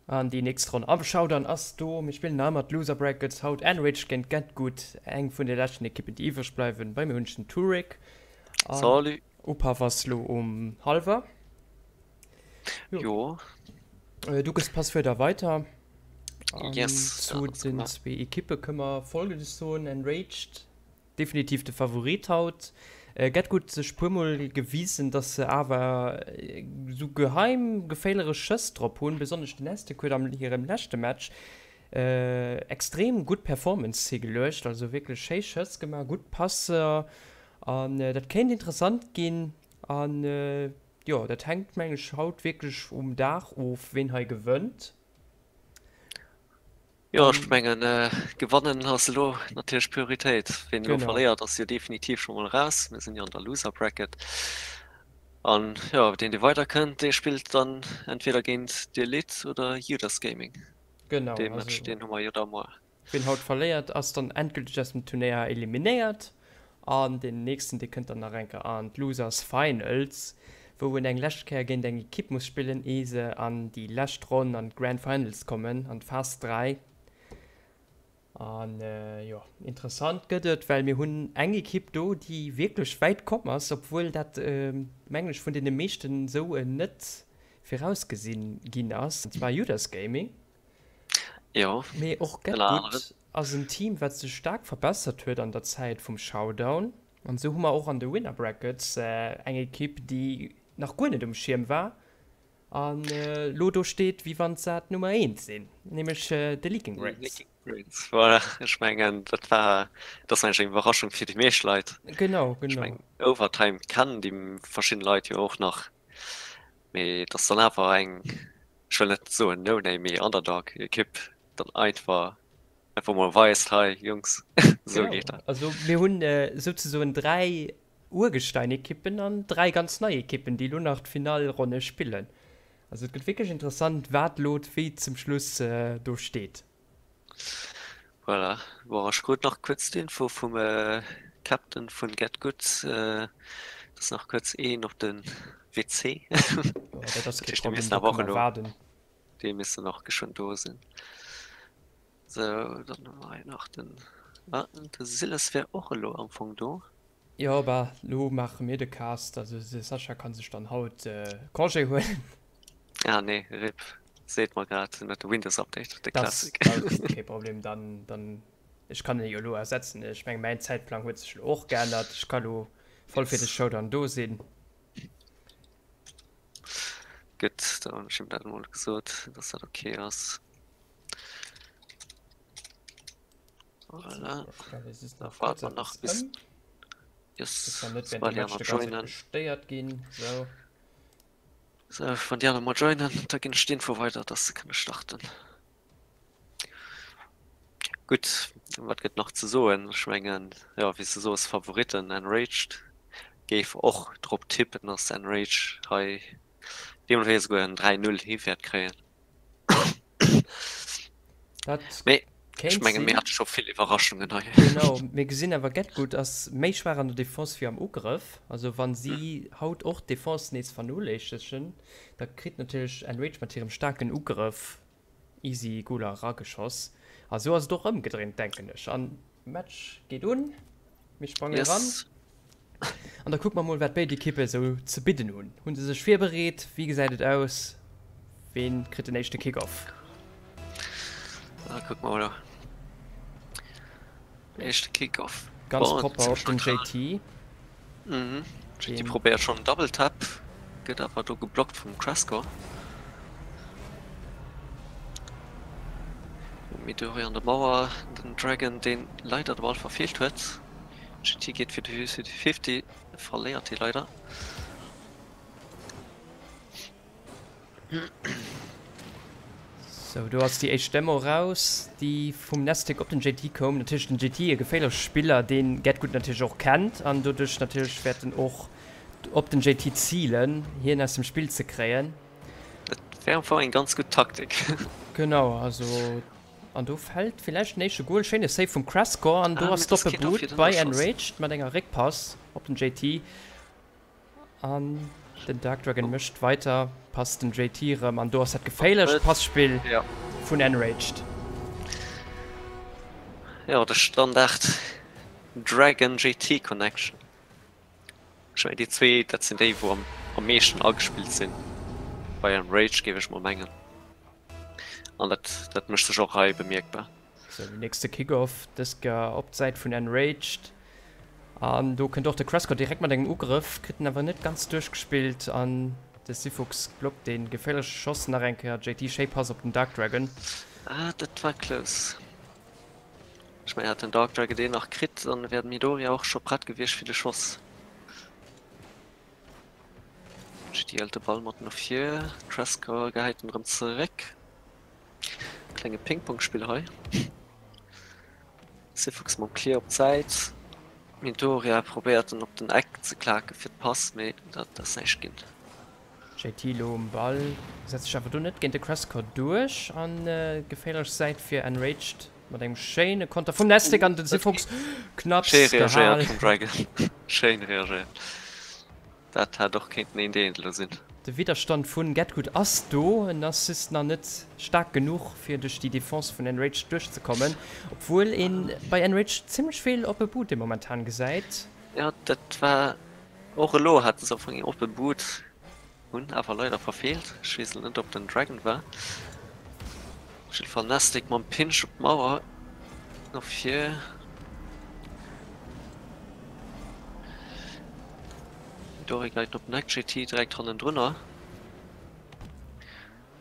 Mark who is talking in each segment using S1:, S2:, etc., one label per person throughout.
S1: An déi nächst Ronn am Showdown ass do. Mir spillen nach ëmmer d'Loser Brackets. Haut Enrich géint Get Good, eng vun de leschten Ekippen déi iwwreg bleiwen. Bei mir hunn ech den Turek. An
S2: Salut.
S1: Upaff ass lo um hallwer. Jo.
S2: Jo.
S1: Du gëss d'Passwuert da weider. An
S2: Yes,
S1: zu
S2: dat ass
S1: den
S2: gemaach.
S1: zwee Ekippe kënne mer Folgendes soen, Enraged Definitiv de Favorit haut. Get Good sech puer mol gewisen dass se awer sou geheim geféilerech Schëss drop hunn. Besonnesch den Estek huet am hirem leschte Match extrem gutt Performance higeluecht, also wierklech schéi Schëss gemaach, gutt Passer an dat kéint interessant ginn. An jo dat hänkt meng ech haut wierklech um Dag of ween hei gewënnt.
S2: Jo, ech mengen gewannen ass elo natierlech Prioritéit. Ween elo verléiert ass jo definitiv scho mol raus. Mir sinn jo an der Loser Bracket. An jo, deen dee weider kënnt, dee spillt dann entweder géint d'Elite oder Judas Gaming.
S1: Genau,
S2: Dee Match deen hu mer jo da muer.
S1: Ween haut verléiert ass dann endgülteg aus dem Turnéier eliminéiert an deen nächsten dee kënnt dann nach eng Kéier an d'Losers Finals, wou en eng lescht Kéier géint eng Ekipp muss spillen ee se an déi lescht Ronn an d'Grand Finals kommen, an d'Phas 3. An jo, interessant gëtt et, well mir hunn eng Ekipp do, déi wierklech wäit komm ass, obwuel dat mengen ech vun deene meeschten esou net virausgesinn ginn ass, an zwar Judas Gaming.
S2: Jo,
S1: Mee och Get
S2: ënner anerem.
S1: Good ass en Team, wat sech staark verbessert huet an der Zäit vum Showdown. An esou hu mer och an de Winner Brackets eng Ekipp, déi nach guer net um Schierm war an elo do steet, wéi wann se d'Nummer eent sinn, nämlech de Leaking Brains.
S2: Leaking Brains, voilà. Ech mengen, dat war, dat ass eigentlech eng Iwwerraschung fir déi meescht Leit.
S1: Genau,
S2: Ech
S1: genau.
S2: mengen, Overtime kennen déi verschidden Leit jo och nach, mee et ass dann awer eng ech wëll net soen No-Name, mee Underdog-Ekipp dann einfach einfach mol weist, hei Jungs, esou
S1: Genau,
S2: geet dat.
S1: also mir hunn souzesoen 3 Urgestein-Ekippen an 3 ganz nei Ekippen, déi elo nach d'Finallronne spillen. Also et gëtt wierklech interessant, wat elo wéi zum Schluss do steet.
S2: Voilà, bon ech krut nach kuerz d'Info vum Captain vun Get Good, dass nach kuerz een op de WC.
S1: Jo, dat ass
S2: Dat
S1: kee
S2: heescht déi
S1: Problem,
S2: missten
S1: do
S2: awer
S1: kënne
S2: och
S1: mer
S2: elo,
S1: waarden.
S2: déi missten och geschwënn do sinn. Sou, dann hu mer hei nach den, ah de Silas wär och elo am Fong do.
S1: Jo, bah, lo maache mir de Cast, also de Sascha kann sech dann haut Congé huelen.
S2: Ah nee, rip, seet mer grad, en huet de Windows Update, de
S1: Das,
S2: Classic.
S1: dat ass kee Problem, dann, dann, ech kann e jo elo ersetzen. Ech meng, mäin Zäitplang huet sech elo och geännert, ech ka lo voll fir de
S2: Yes.
S1: Showdown do sinn.
S2: Gutt, dann hunn ech him dat emol gesot, dass dat ok ass. Voilà. Da warten wir nach bis yes,
S1: net
S2: sobald die anderen joinen.
S1: gestéiert ginn. So.
S2: So, wann die anderen mal joinen, da ginn ech d'Info weider, dass se kënne starten. Gutt, wat gëtt nach ze soen? Ech mengen, ja, wéi s de soos, Favoritten Enraged géif och drop tippen, dass Enraged hei deemno wéi esouguer en 3-0 hi wäert kréien.
S1: Dat
S2: Mee
S1: kéint
S2: ech mengen, mir
S1: sinn.
S2: hate scho vill Iwwerraschungen hei.
S1: Genau, mir gesinn awer GetGood ass méi schwaach an der Defense wéi am Ugrëff. Also wa si haut och d'Defense nees vernoléissegen, da kritt natierlech Enrage mat hirem staarken Ugrëff easy Goler erageschoss. A sou ass et och ëmgedréint, denken ech. An Match geet un, mir sprangen eran.
S2: Yes.
S1: An da kucke mer mol, wat béid Ekippe sou ze bidden hunn. Hu se sech virbereet? Wéi gesäit et aus? Ween kritt den éischte Kickoff?
S2: Da kucke mer mol. Éischte Kickoff.
S1: Ganz
S2: Bon,
S1: propper op
S2: zimmlech
S1: den
S2: neutral.
S1: JT.
S2: Mhm. JT
S1: Deen
S2: probéiert schonn en Double Tap, gëtt awer do geblockt vum Cresco. Midori an der Mauer, den Dragon deen leider de Ball verfeelt huet. GT geet fir de 50, verléiert hie leider.
S1: Sou, do ass déi éischt Demo raus, déi vum Nestic op den JT koum. Natierlech den JT e geféierleche Spiller, deen GetGood natierlech och kennt an doduerch natierlech wäert en och op den JT zilen, hien aus dem Spill ze kréien.
S2: Dat wär am Fong eng ganz gutt Taktik.
S1: Genau, also an do fält villäicht den éischte Goal. Schéine Save vum Crescor an do
S2: Ah,
S1: ass
S2: mee dass keen do
S1: d'Doppelboot
S2: fir den
S1: bei
S2: Noschoss.
S1: Enraged mat enger Réckpass op den JT. An den Dark Dragon mécht weiter, passt den JT erëm an do ass dat geféierlecht Passspill vun Enraged.
S2: Jo, de Standard Dragon JT Connection. Ech mengen déi zwee dat sinn déi wou am meeschten agespillt sinn bei Enraged géif ech mol mengen. An dat dat mécht sech och hei bemierkbar.
S1: Sou, den nächste Kickoff, dës Kéier op d'Säit vun Enraged. An do kënnt och de Crescott direkt mat engem Ugrëff, kritt en awer net ganz duerchgespillt an de Sifuchs blockt dee geféierleche Schoss nach eng Kéier. JT, schéi Pass op den Dark Dragon.
S2: Ah, dat war close. Ech mengen, hätt den Dark Dragon deen nach kritt, dann wär den Midoriya och scho prett gewiescht fir de Schoss. JT hält de Ball mat no vir, Crescott gehäit en erëm zeréck. Klenge Ping-Pong-Spill hei. Sifuchs mam Clear op d'Säit. Midoriya probéiert en op den Eck ze klaken fir d'Pass, mee dat ass näischt ginn.
S1: JT lo um Ball, setzt sech awer do net géint de Crescott duerch an geféierlech Säit fir Enraged mat engem schéine Konter vum Nestic an den Sifuchs knapps
S2: Schéi reagéiert vum Dragon. Schéin reagéiert. Dat hätt och kéinten een Deendel elo sinn.
S1: De Widderstand vun GetGood ass do, en ass just nach net staark genuch fir duerch déi Defense vun Enraged duerchzekommen, obwuel een bei Enraged zimmlech vill oppe Boote momentan gesäit.
S2: Jo dat war och elo haten se am Fong een oppe Boot, hunn awer leider verfeelt. Ech weess elo net op den Dragon war. Op jidde Fall Nestic mam Pinch op d'Mauer no vir. Dori geit op den Eck, JT direkt hannendrunner.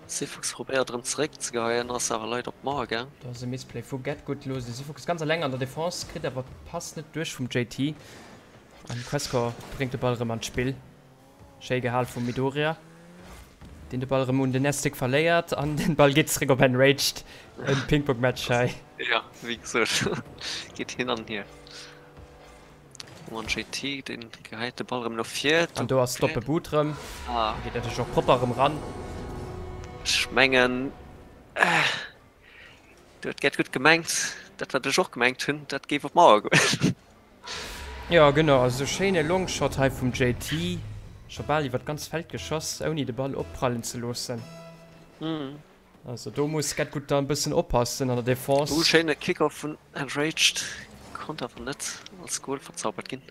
S2: Sifuchs probéiert erëm zeréck ze geheien, ass awer leider op d'Mauer gaang.
S1: Do ass e Misplay vu GetGood lo. De Sifuchs ganz eleng an der Defense, kritt awer d'Pass net duerch vum JT. An Quescor bréngt de Ball erëm an d'Spill. Schéi gehal vum Midoriya, deen de Ball erëm un den Nestic verléiert an den Ball geet zeréck op Enraged. E Ping-Pong-Match hei.
S2: Jo, wéi gesot, geet hin an hier. One JT, deen gehäit de Ball erëm no vir.
S1: An do ass d'oppe But rëm. Ah. Geet natierlech och propper erëm ran.
S2: Ech mengen, do huet d'Gerd gutt gemengt, dat wat ech och gemengt hunn, dat géif op d'Mauer goen.
S1: Jo genau, also schéine Longshot hei vum JT. Scho bal iwwer d'ganz Feld geschoss, ouni de Ball opprallen ze loossen. Also do muss GetGood dann bëssen oppassen an der Defense.
S2: Ooh schéine Kickoff vun Enraged, konnt awer net als Goal verzaubert ginn.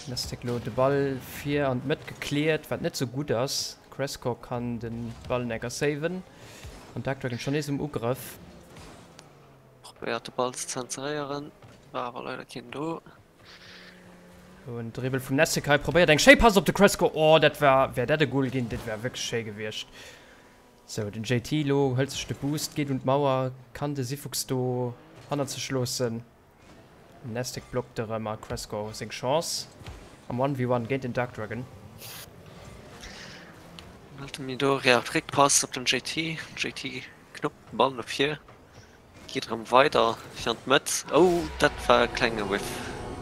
S1: Mystic lo de Ball vir an d'Mëtt gecleared, wat net sou gutt ass. Crescor kann den Ball necker saven an Dark Dragon schon nees um Ugrëff.
S2: Probéiert de Ball ze zenzeréieren, war awer leider keen do.
S1: En Dribbel vum Nessic hei, probéiert eng schéi Pass op de Crescor. Oh dat war, wär dat e Goal ginn, dat wär wierklech schéi gewiescht. Sou, den JT lo hëlt sech de Boost, geet un d'Mauer, kann de Sifuchs do hannert sech loossen. Nestic blockt erëm a Cresco seng Chance am One v One géint den Dark Dragon.
S2: Hëlt de Midoriya Réckpass op den JT, JT knuppt den Ball no vir, geet erëm weider fir an d'Mëtt. Oh, dat war e klenge Whiff.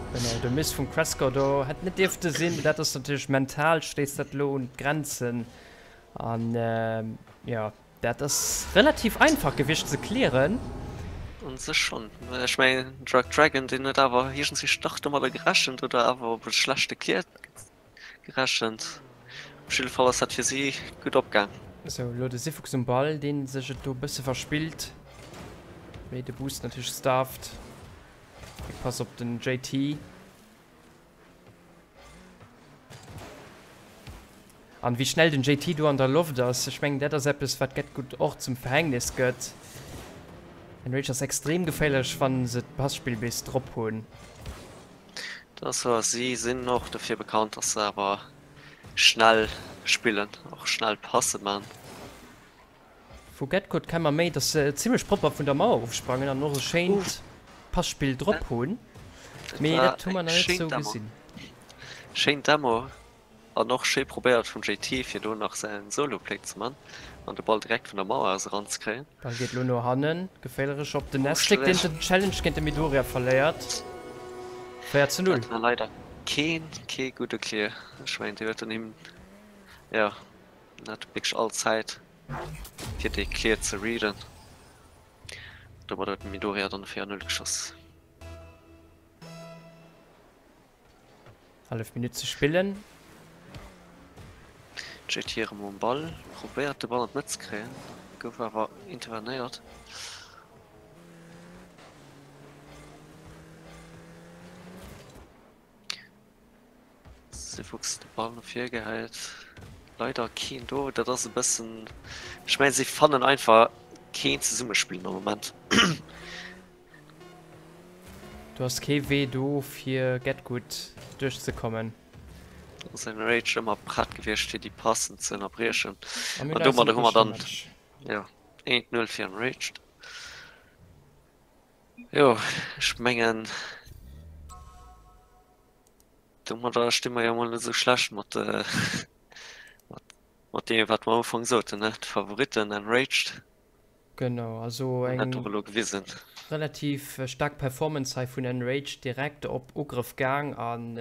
S1: Genau, de Miss vum Cresco do hätt net dierfte sinn. Dat ass natierlech mental, stéisst dat elo un d'Grenzen. An jo, dat ass relativ einfach gewiescht ze clearen.
S2: Un sech schonn. Ech mengen Drug Dragon deen huet awer iergendwéi dach domadder gerechent oder awer op e schlechte Clear gerechent. Op jidde Fall ass dat fir si gutt opgaang.
S1: Sou, elo de Sifuchs um Ball, deen sech et do e bësse verspillt. Mee de Boost natierlech starft. Quick Pass op den JT. An wéi schnell den JT do an der Loft ass, ech mengen dat ass eppes wat GetGood och zum Verhängnis gëtt. Enrage ass extrem geféierlech wann se d'Passpill bis drop hunn.
S2: Dat ass wouer, si sinn och dofir bekannt dass se awer schnell spillen, och schnell Passe man.
S1: Vu GetGood kenne mer méi, dass se zimlech propper vun der Mauer ofsprangen an och e schéint Passpill drop hunn, mee dat hu mer nach net sou gesinn.
S2: Schéin Demo an och schéi probéiert vum JT fir do nach säin Solo-Play ze man an de Ball direkt vun der Mauer aus eranzekréien.
S1: Ball geet lo no hannen, geféierlech op den Nestic, deen den Challenge géint de Midoriya verléiert. 4 zu 0.
S2: Dat war leider keen kee gudde Clear, ech mengen dee huet den him, jo. En hat wierklech all Zäit fir dee Clear ze readen. Domadder huet den Midoriya dann 4 0 geschoss.
S1: Hallef Minutt ze spillen.
S2: JT erëm um Ball, probéiert de Ball an d'Mëtt ze kréien, gouf awer intervenéiert. Sifox de Ball no vir gehäit. Leider keen do. Dat ass e bëssen, ech mengen si fannen einfach keen Zesummespill am Moment.
S1: Do ass kee Wee do fir GetGood duerchzekommen.
S2: Do ass Enraged ëmmer prett gewiescht fir déi Passen ze ënnerbriechen. An domadder hu mer dann jo 1-0 fir Enraged. Jo, ech mengen domadder sti mer jo mol net esou schlecht mat mat deem wat mer am Ufank soten, ne, d'Favoritten Enraged.
S1: Genau, also
S2: eng dat och elo gewisen.
S1: Relativ staark Performance hei vun Enraged, direkt op Ugrëff gaang an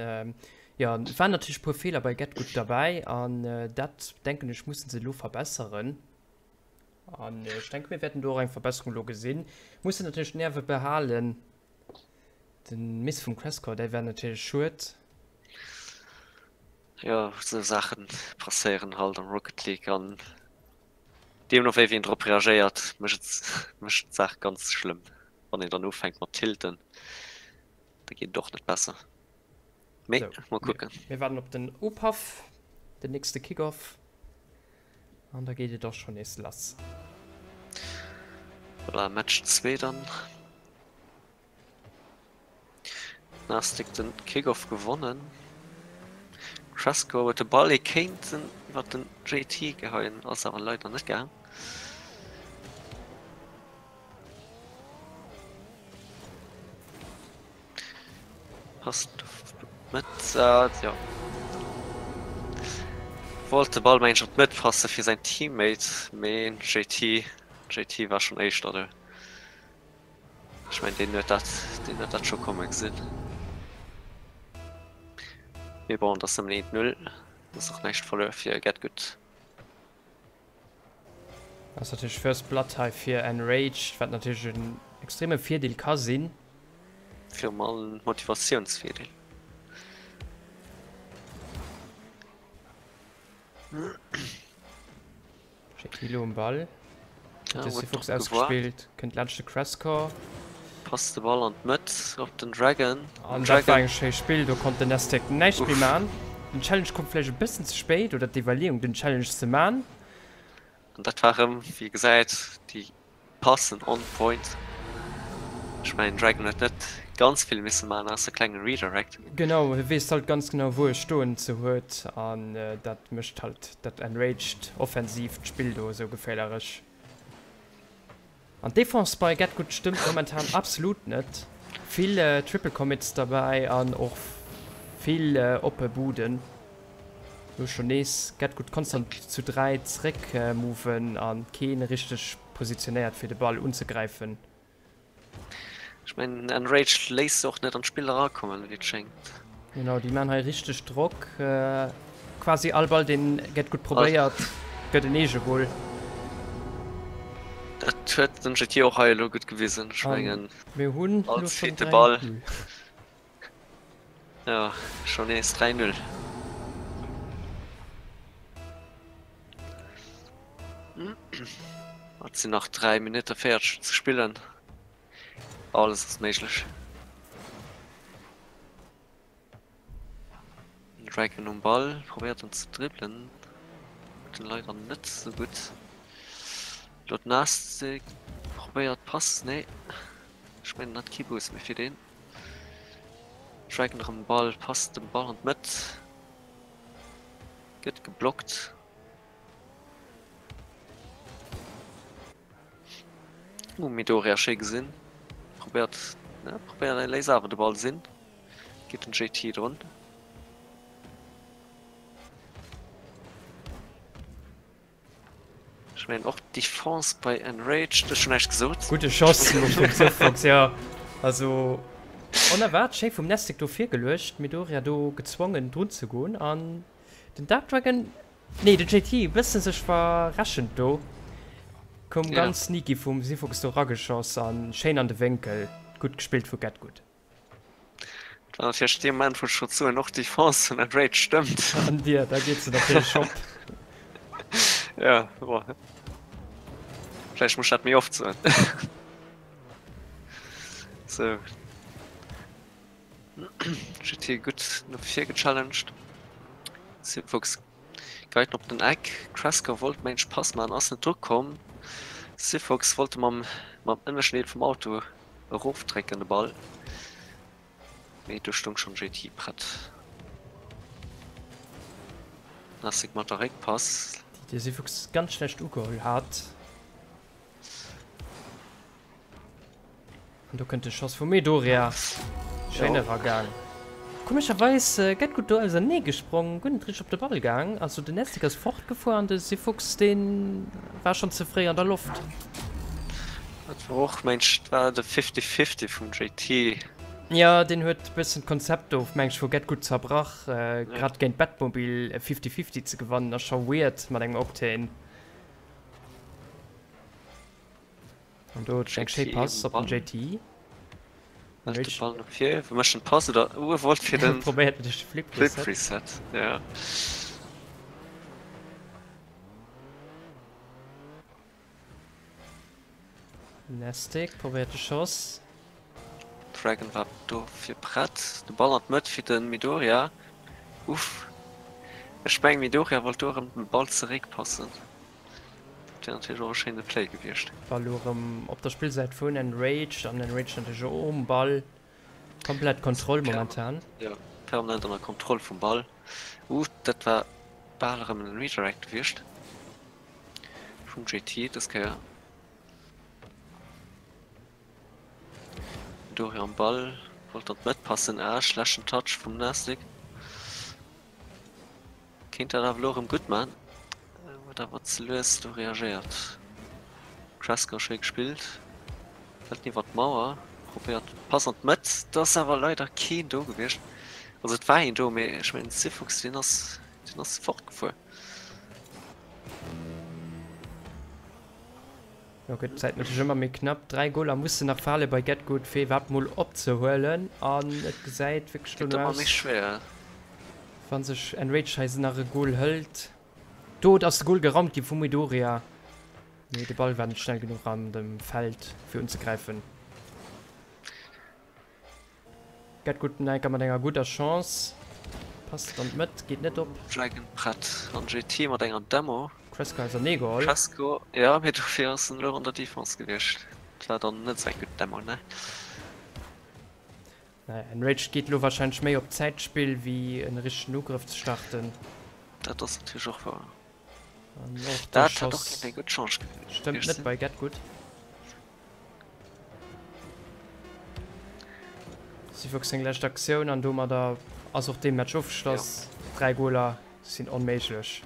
S1: jo, et waren natierlech e puer Feeler bei GetGood derbäi an dat denken ech mussen se elo verbesseren. An ech denke mir wäerten do och eng Verbesserung elo gesinn. Mussen natierlech d'Nerve behalen. Den Miss vum Crescor, däi war natierlech schued.
S2: Jo, esou Saachen passéieren halt am Rocket League an deemno wéi wien drop reagéiert, mécht et mécht d'Saach ganz schlëmm. Wann een dann ufänkt mat tilten, da geet et och net besser. Mee mol kucken.
S1: Mir waarden op den Upaff, den nächste Kickoff. An da geet et och schon nees lass.
S2: Voilà, Match 2 dann. Nastic den Kickoff gewonnen. Cresco huet de Ball, hie kéint en iwwer den JT geheien, ass awer leider net gaang. Passt net jo. Wollt de Ball mengen ech op d'Mëtt passe fir säin Teammate, mee JT JT war schonn éischter do. Ech mengen deen huet dat deen huet dat scho komme gesinn. Mee bon, et ass nëmmen 1-0, ass och näischt verluer fir GetGood.
S1: Ass natierlech First Blood hei fir Enraged, wat natierlech en extreme Virdeel ka sinn.
S2: Virum allem Motivatiounsvirdeel.
S1: Jackie elo um Ball. Huet de Sifox ausgespillt, kënnt laanscht de Crascore.
S2: Passt de Ball an d'Mëtt op den Dragon.
S1: An dat war eng schéi Spill, do konnt den Aztec näischt méi man. Den Challenge koum vläicht e bëssen ze spéit, oder d'Iwwerleeung den Challenge ze man.
S2: An dat war erëm, wéi ee gesäit, déi Passen on point. Ech mengen den Dragon huet net ganz vill misse man, ausser klenge Redirect.
S1: Genau, hie weess halt ganz genau wou e stoen ze huet an dat mécht halt dat enraged offensiivt Spill do esou geféilerech. An d'Defense bei GetGood stëmmt momentan absolut net. Vill Triple Commits derbäi an och vill oppe Buden. Lo schon nees GetGood konstant zu 3 zréck moven an keen richteg positionéiert fir de Ball unzegräifen.
S2: Ech mengen Enraged léisst se och net an d'Spill erakommen, wéi et schéngt.
S1: Genau, déi man hei richteg Drock. Quasi all Ball deen get gutt probéiert gëtt en Eegegol.
S2: Dat huet den JT och hei elo gutt gewisen. Ech mengen
S1: mir hunn all zweete Ball.
S2: Jo, scho nees 3, 0. Et sinn nach 3 Minutte 40 ze spillen. Alles ass méiglech. Dragon um Ball, probéiert en ze dribbelen, huet en leider net sou gutt. Lo d'Nastic probéiert Pass, nee ech mengen hat kee Boost méi fir deen. Dragon erëm um Ball, passt den Ball an d'Mëtt, gëtt geblockt. Oh, Midoriya schéi gesinn. Probéiert, ne, probéiert en léisst awer de Ball sinn. Geet den JT drun. Ech mengen och d'Defense bei Enraged, ech hunn näischt gesot.
S1: Gudde Schoss vum Surfox, jo. Also onerwaart schéi vum Nestic do virgeluecht, Midoriya do gezwongen drun ze goen an den Dark Dragon Nee, den JT e bëssen sech verrechent do. Koum ganz sneaky vum Sifox do rageschoss an schéin an de Wénkel. Gutt gespillt vu GetGood.
S2: Et war natierlech dee Moment wou ech wollt soen, och d'Defense vun Enraged stëmmt.
S1: An dir, da geet se natierlech op.
S2: Ja, bon. Vläicht muss ech dat méi oft soen. Sou. GT gutt no vir gechallenged. Sifox geit op den Eck. Cresco wollt mengen ech Pass man, ass net dru komm. Sifox wollt e mam mam ënneschten Deel vum Auto erofdrécken de Ball. Mee do stung schon JT prett. Nassig mat der Réckpass.
S1: Déi de Sifox ganz schlecht ugeholl hat. An do kënnt de Schoss vum Medoria. Schéin eragaang. Komescherweis gett gutt do ausernee gesprong, guer net richteg op de Ball gaang. Also den Nestic ass fortgefuer an de Sifuchs deen war schonn ze fréi an der Loft.
S2: Dat war och mengt ech war de 50-50 vum JT.
S1: Jo, deen huet bëssen d'Konzept do meng ech vu Get Good zerbrach. Grad géint Batmobil e 50-50 ze gewannen ass scho weird mat engem Octane. An do huet eng schéi Pass op den JT.
S2: Hält de Ball no vir, wou mécht den Pass oder uh, e wollt fir den
S1: Probéiert duerch de Flip
S2: Reset. Flip Reset, ja.
S1: Nestic probéiert de Schoss.
S2: Dragon war dofir prett. De Ball an d'Mëtt fir de Midoriya. Uff. Ech mengen Midoriya wollt do erëm den Ball zeréck passen. Dat wär natierlech och e schéine Play gewiescht.
S1: Ball elo erëm op der Spillsäit vun Enraged an Enraged natierlech och um Ball. Komplett Kontroll momentan.
S2: Jo, permanent an der Kontroll vum Ball. Uh, dat war bal erëm en Redirect gewiescht vum JT dës Kéier. Dorian am Ball, wollt an d'Mëtt passen. Ah, schlechten Touch vum Nastic. Kéint dat awer elo erëm gutt man. Huet awer ze lues do reagéiert. Cresco schéi gespillt. Fält iwwer d'Mauer. Probéiert Pass an d'Mëtt. Do ass awer leider keen do gewiescht. Also et war een do, mee ech mengen Sifox deen ass deen ass fortgefuer.
S1: Lo gëtt d'Zäit natierlech ëmmer méi knapp. 3 Goler mussen nach fale bei GetGood fir iwwerhaapt mol opzehuelen an et gesäit wierklech
S2: dono aus,
S1: wa sech Enraged hei nach e Gol hëlt. Do ass de Gol geraumt gi vum Midoriya, mee de Ball war net schnell genuch an dem Feld fir unzegräifen. Get gutt den Enker mat enger gudder Chance. Passt an d'Mëtt, geet net op.
S2: Dragon prett an JT mat enger Demo.
S1: Cresco ausernee geholl.
S2: Cresco, jo, mee dofir ass en elo an der Defense gewiescht. Dat war dann net esou eng gutt Demo, ne?
S1: Naja, Enraged geet elo wahrscheinlech méi op Zäitspill wéi en richtegen Ugrëff ze starten.
S2: Dat ass natierlech och wouer.
S1: An och de
S2: Dat hätt och
S1: Schoss
S2: kéint eng gutt Chance gewiescht
S1: stëmmt net
S2: sinn.
S1: bei Get Good. Sivox seng lescht Aktioun an domadder ass och dee Match ofgeschloss. 3 Goler sinn onméiglech.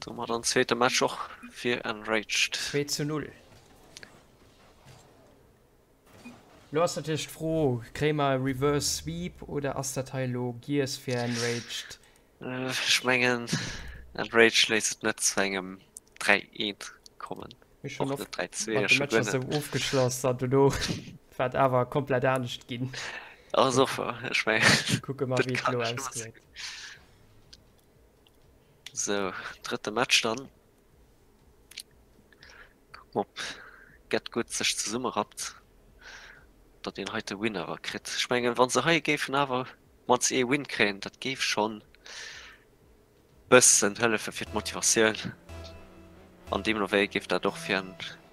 S2: Domat an zweete Match och fir Enraged.
S1: 2 zu 0. Lo ass natierlech d'Fro, kréie mer e Reverse Sweep oder ass dat hei elo giess fir Enraged?
S2: Ech mengen Enraged léisst et net zu engem 3, 1 kommen.
S1: Mir schon oft mat de Matcher sou ofgeschloss an dono war et awer komplett anescht ginn.
S2: Ass och wahr, ech mengen
S1: Kucke mer wéi et elo ausgesäit.
S2: Sou, drëtte Match dann. Kucke mer op Get Good sech zesummerappt, datt een heite Win awer kritt. Ech mengen wa se hei géifen awer mannst ee Win kréien, dat géif schonn bëssen hëllefe fir d'Motivatioun an deemno wéi géif dat och fir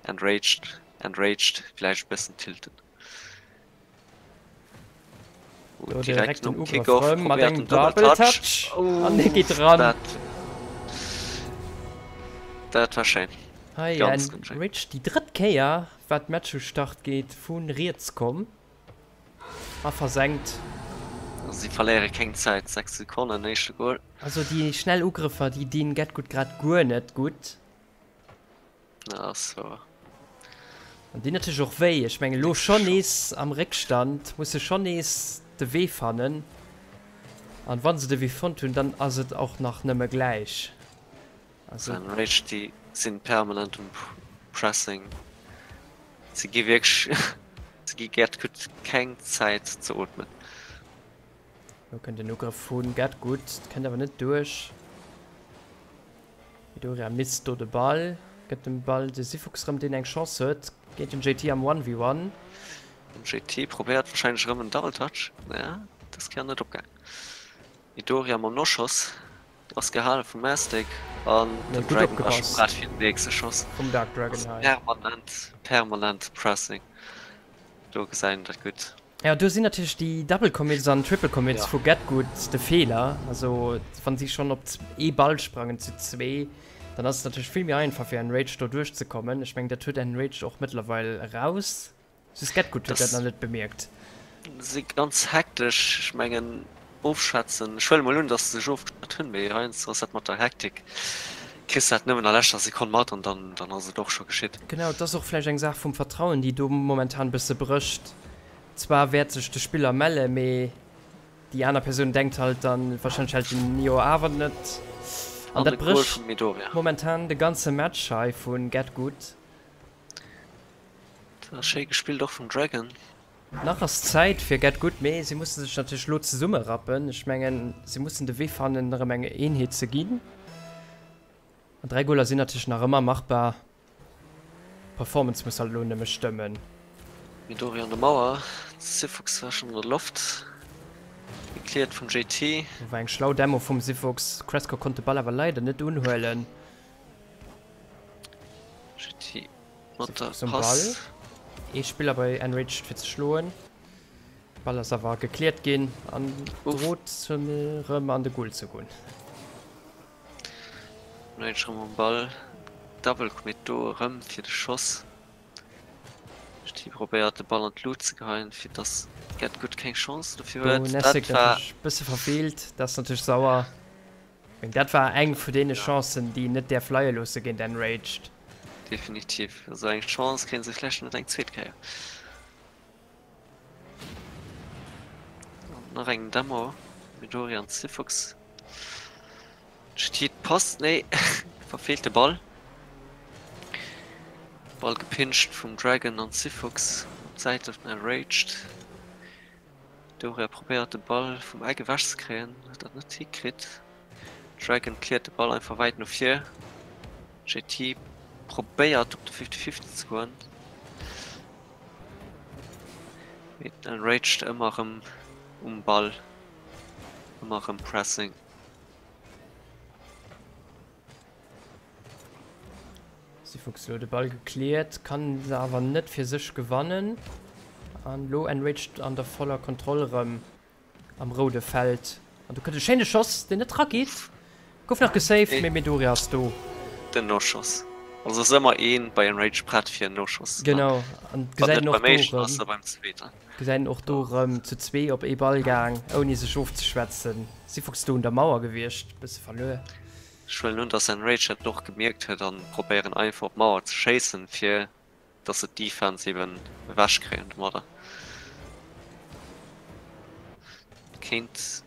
S2: Enraged Enraged vläicht e bëssen tilten.
S1: Do direkt den Ugrëff rëm mat engem Double Touch an dee geet eran.
S2: Dat, dat war schéin.
S1: Hei Enraged déi drëtt Kéier wat d'Match u Start geet vu riets komm. A versenkt.
S2: Si verléiere keng Zäit, 6 Sekonnen, éischte Gol.
S1: Also déi schnell Ugrëffer, déi dinn GetGood grad guer net gutt.
S2: Na, ass wouer.
S1: An dinn natierlech och wéi. Ech mengen elo schonn nees am Réckstand, musse schonn nees de Wee fannen. An wa se de Wee fonnt hunn, dann ass et och nach nëmme gläich.
S2: Also. Rage, déi sinn permanent um Pressing. Se gi wierklech, se gi GetGood keng Zäit ze ootmen.
S1: Lo kënnt den Ugrëff vu Get Good, kënnt awer net duerch. Midoriya misst do de Ball, gëtt den Ball de Sifuchs rëm, deen eng Chance huet géint den JT am One v One.
S2: Den JT probéiert wahrscheinlech rëm en Double Touch, naja, dës Kéier net opgaang. Midoriya mam Noschoss ass gehale vum Mastic an den Dragon ass scho prett fir den nächste Schoss.
S1: Vum Dark Dragon
S2: hei. Permanent, permanent Pressing. Do gesäit een dat gutt.
S1: Jo, do sinn natierlech déi Double Commits an Triple Commits vu GetGood de Feeler. Also wann si schonn op ee Ball sprangen zu zwee, dann ass et natierlech vill méi einfach fir Enraged do duerchzekommen. Ech mengen dat huet Enraged och mëttlerweil eraus. Just GetGood huet dat nach net bemierkt.
S2: Si ganz hektesch, ech mengen Ofschwätzen, ech huele mol un, dass se sech ofgeschwat hunn, mee heiansdo ass dat mat der Hektik, kriss dat nëmmen a leschter Sekonn mat an dann dann ass et och scho geschitt.
S1: Genau, et ass och vläicht eng Saach vum Vertrauen, déi do momentan e bësse brécht. Zwar wäert sech de Spiller melle, mee déi aner Persoun denkt halt dann, warscheinlech hält den jo awer net. An dat brécht momentan de ganze Match hei vu GetGood.
S2: Dat ass schéi gespillt och vum Dragon.
S1: Nach ass Zäit fir Get Good, mee si musse sech natierlech elo zesummerappen. Ech mengen, si mussen de Wee fannen, erëm eng Eenheet ze ginn. An 3 Goler sinn natierlech nach ëmmer machbar. D'Performance muss halt elo nëmme stëmmen.
S2: Midori an der Mauer, Sifuchs war schonn an der Loft, gecleared vum JT.
S1: Do war eng schlau Demo vum Sifuchs, Cresco konnt de Ball awer leider net unhuelen.
S2: JT Mat der Pass.
S1: Ball. Ee Spiller bei Enraged fir ze schloen. Ball ass awer gekläert ginn an droht rëm an de Goal ze goen.
S2: Enraged rëm um Ball. Double commit do erëm fir de Schoss. Sti probéiert de Ball an d'Lut ze geheien, fir dass Get Good keng Chance dofir
S1: huet. Dat war bësse verfeelt, dat ass natierlech sauer. Meng dat war eng vu deene Chancen déi een net däerf leie loosse géint Enraged.
S2: Definitiv, esou eng Chance kréien se vläicht net eng zweet Kéier. An nach eng Demo, Midori an Sifox. Steet Pass, nee, verfeelt de Ball. Ball gepinscht vum Dragon an Sifox op d'Säit vun Enraged. Doria probéiert de Ball vum Eck ewech ze kréien, huet dat net hikritt. Dragon cleart de Ball einfach wäit no vir. JT probéiert op de 50-50 ze goen, mee Enraged ëmmer erëm um Ball, ëmmer erëm Pressing.
S1: Sifuchs elo de Ball gecleared, kann se awer net fir sech gewannen. An elo Enraged an der voller Kontroll erëm am roude Feld. An do kënnt e schéine Schoss, deen net rageet. Gouf nach gesaved, mee Midori ass do.
S2: Den Noschoss. Also ass ëmmer een bei Enraged prett fir en Noschoss.
S1: Genau, an gesäit en och do erëm. Gesäit en och do erëm zu zwee op ee Ball gaang, ouni sech ofzeschwätzen. Sifuchs do un der Mauer gewiescht, bësse verluer.
S2: Ech huelen un dass Enraged dat och gemierkt huet an probéieren einfach op d'Mauer ze schéissen fir dass se d'Defense eben ewech kréien domadder. Kéint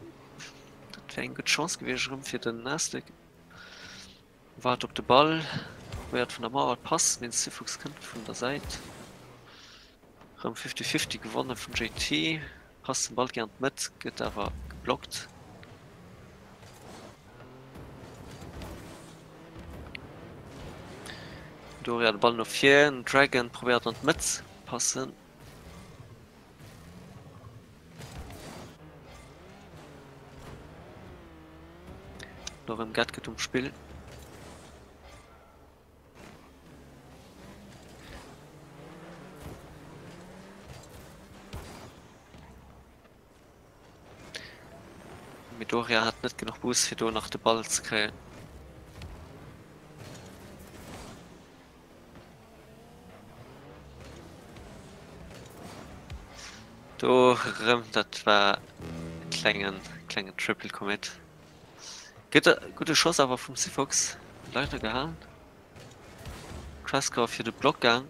S2: dat wär eng gutt Chance gewiescht erëm fir den Nastic. Waart op de Ball, probéiert vun der Mauer d'Pass, mee den Sifuchs kënnt vun der Säit. Rëm 50-50 gewonne vum JT. Passt den Ball gär an d'Mëtt, gëtt awer geblockt. Doria de Ball no vir, den Dragon probéiert an d'Mëtt ze passen. Lo rëm Gatget um Spill. Midoriya hat net genuch Boost fir do nach de Ball ze kréien. Do rëm dat war klengen klengen Triple Commit. Gudde Schoss awer vum Sifox, leider gehalen. Cresco fir de Block gaang.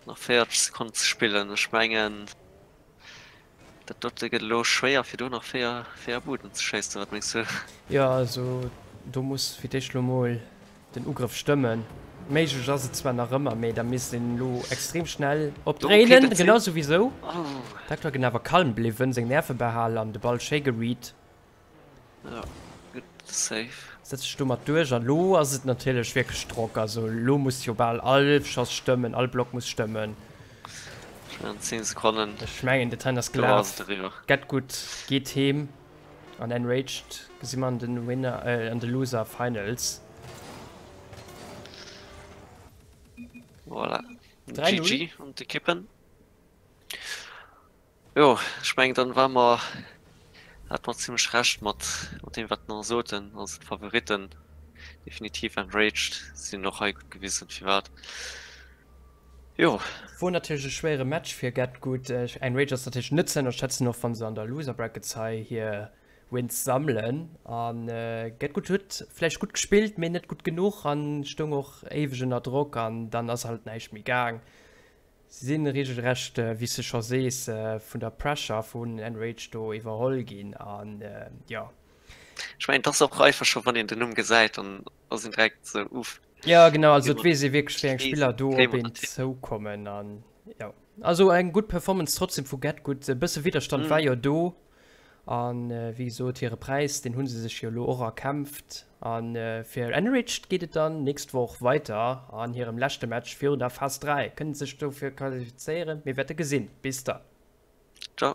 S2: Nach 40 Sekonnen ze spillen. Ech mengen dat dote gëtt elo schwéier fir do nach 4 4 Buden ze schéissen. Wat mengs du?
S1: Jo also do muss fir d'éischt elo mol den Ugrëff stëmmen. Méiglech ass et zwar nach ëmmer, mee da misst een elo extrem schnell opdréinen. Genau souwisou. Dark Dragon awer kalm bliwwen, seng Nerve behal an de Ball schéi geread.
S2: Ja, gutt Save.
S1: Setzt sech domat duerch an elo ass et natierlech wierklech Drock. Also elo muss jo bal all Schoss stëmmen, all Block muss stëmmen.
S2: Ech mengen 10 Sekonnen.
S1: Ech mengen de Trend ass gelaf. Get Good geet heem an Enraged gesi mer an den Winner an de Loser Finals.
S2: Voilà. GG an d'Ekippen. Jo, ech mengen dann war mer hat mer zimmlech Recht mat mat deem wat mer soten, also d'Favoritten definitiv Enraged sinn och hei gutt gewisen firwat. Jo.
S1: Wor natierlech e schwéiere Match fir Get Good. Enraged ass natierlech net ze ënnerschätzen, och wann se an der Loser Brackets hei hir Wins sammelen. An Get Good huet vläicht gutt gespillt, mee net gutt genuch an stoung och éiweg ënner Drock an dann ass halt näischt méi gaang. Si sinn regelrecht, wéi s de scho sees, vun der Pressure vun Enraged do iwwerholl ginn an jo.
S2: Ech mengen et ass och einfach scho wann een den Numm gesäit, dann ass een direkt sou uff.
S1: Jo genau, also et weess ee wierklech wéi eng Spiller do op een zoukommen an jo. Also eng gutt Performance trotzdem vu GetGood, e bësse Widderstand war jo do An wéi gesot, hire Präis, deen hu se sech jo elo och erkämpft. A fir Enriched geet et dann nächst Woch weiter an hirem leschte Match virun der Phas 3. Kënnen se sech dofir qualifizéieren? Mir wäerte gesinn. Bis dann.
S2: Ciao.